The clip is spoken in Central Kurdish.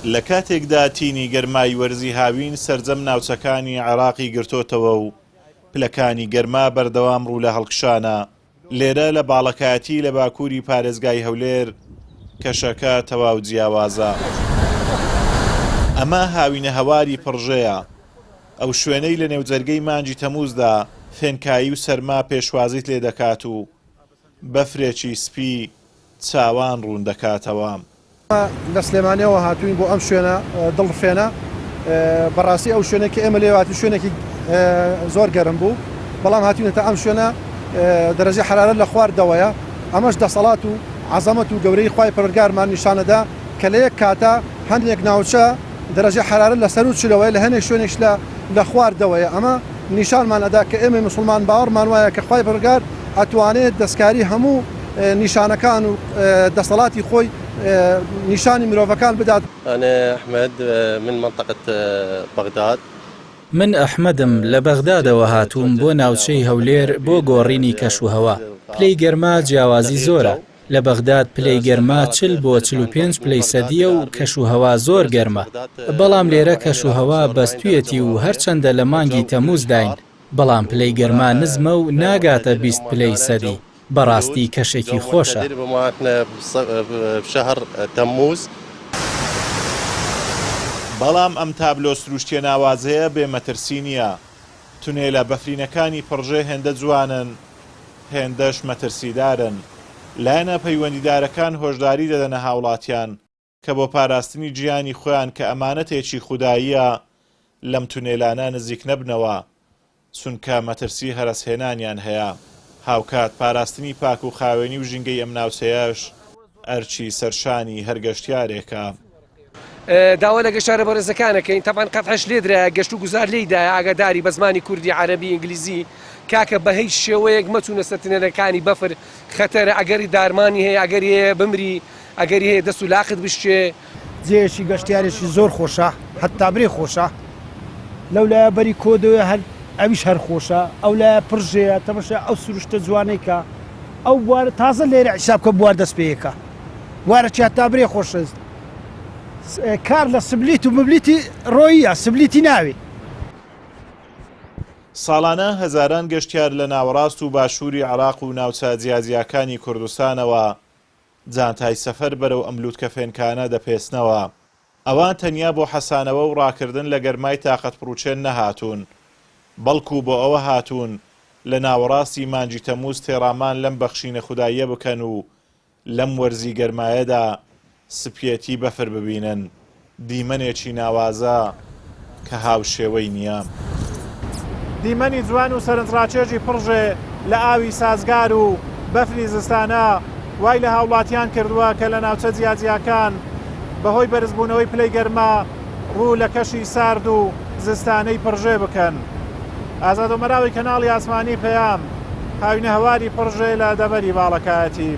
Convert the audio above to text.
لە کاتێکدا تینی گەرمای وەرزی هاوین سەرجەم ناوچەکانی عێراقی گرتۆتەوە و پلەکانی گەرما بەردەوام ڕوو لە هەڵکشانە، لێرە لە باڵەکایەتی لە باکووری پارێزگای هەولێر کەشەکە تەواو جیاوازە. ئەمە هاوینەهەواری پڕژەیە، ئەو شوێنەی لە نێوجەرگەی مانگی تەمووزدا فێنکایی و سەرما پێشوازیت لێ دەکات و بەفرێکی سپی چاوان ڕوون دەکاتەوە. لە سلێمانیەوە هاتووین بۆ ئەم شوێنە دڵڕفێنە، بەڕاستی ئەو شوێنەی کە ئێمە لێی هاتوین شوێنێکی زۆر گەرم بوو، بەڵام هاتوینەتە ئەم شوێنە دەرەجەی حەرارەت لە خوار دەوەیە، ئەمەش دەسەڵات و عەزەمەت و گەورەیی خوای پەروەردگارمان نیشانەدا کە لە یەک کاتا هەندێک ناوچە دەرەجەی حەرارەت لە سەروو چلەوەیە لە هەنێک شوێنیش لە لە خوار دەوەیە ئەمە نیشانمان ئەدا کە ئێمەی موسڵمان باوەڕمان وایە کە خوای پەروەردگار ئەتوانێت دەستکاری هەموو نیشانەکان و دەسەڵاتی خۆی نیشانی مرۆڤەکان بدات. انا احمد من منطقة بغداد. من ئەحمەدم، لە بەغدادەوە هاتووم بۆ ناوچەی هەولێر بۆ گۆڕینی کەشوهەوا. پلەی گەرما جیاوازی زۆرە، لە بەغداد پلەی گەرما 40 بۆ 45 پلەی سەدییە و کەشوهەوا زۆر گەرمە، بەڵام لێرە کەشوهەوا بەستوویەتی و هەرچەندە لە مانگی تەمووزداین، بەڵام پلەی گەرما نزمە و ناگاتە 20 پلەی سەدی، بەڕاستی کەشێکی خۆشە. بەڵام ئەم تابلۆ سروشتیە ناوازەیە بێ مەترسی نییە، تونێلە بەفرینەکانی پڕژێ هێندە جوانن، هێندەش مەترسیدارن. لایەنە پەیوەندیدارەکان هۆشداری دەدەنە هاوڵاتیان کە بۆ پاراستنی گیانی خۆیان کە ئەمانەتێکی خوداییە لەم تونێلانە نزیک نەبنەوە، چونکە مەترسی هەرەسهێنانیان هەیە، هاوکات پاراستنی پاک و خاوێنی و ژینگەی ئەم ناوچەیەش ئەرکی سەرشانی هەر گەشتیارێکە. داوا لە گەشتیارە بەڕێزەکان ئەکەین تەبعەن قەتعەش لێدرایە گەشت و گوزار لێی دایە ئاگاداری بە زمانی کوردی عەرەبی ئینگلیزی کاکە بە هیچ شێوەیەک مەچوونە سەر تنێلەکانی بەفر خەتەرە ئەگەری دارمانی هەیە ئەگەری هەیە بمری ئەگەری هەیە دەست و لاقت بشکێ. جێیەکی گەشتیارێکی زۆر خۆشە هەتا برێ خۆشە لەو لایە بەری کۆدۆیە هەر ئەویش هەر خۆشە ئەو لایە پڕژێیە تەمەشای ئەو سروشتە جوانەی کە ئەو بوارە تازە لێرە حیساب کە بوار دەست پێیەکە بوارەکی هەتا برێ خۆشە کار لە سبلیت و مبلیتی ڕۆییە سبلیتی ناوێ. ساڵانە هەزاران گەشتیار لە ناوەڕاست و باشووری عێراق و ناوچە جیاجیاکانی کوردستانەوە جانتای سەفەر بەرەو ئەم لوتکە فێنکانە دەپێچنەوە. ئەوان تەنیا بۆ حەسانەوە و ڕاکردن لە گەرمای تاقەتپڕوچێن نەهاتوون، بەڵکو بۆ ئەوە هاتوون لە ناوەڕاستی مانگی تەمووز تێڕامان لەم بەخشینە خوداییە بکەن و لەم وەرزی گەرمایەدا سپیەتی بەفر ببینن، دیمەنێکی ناوازە کە هاوشێوەی نییە. دیمەنی جوان و سەرنجڕاکێشی پڕژێ لە ئاوی سازگار و بەفری زستانە وای لە هاوڵاتیان کردووە کە لە ناوچە جیاجیاکان بەهۆی بەرزبوونەوەی پلەی گەرما ڕوو لە کەشی سارد و زستانەی پڕژێ بکەن. ئازاد ئۆمەراوی کەناڵی ئاسمانی پەیام، هاوینەهەواری پڕژێ لە دەڤەری باڵەکایەتی.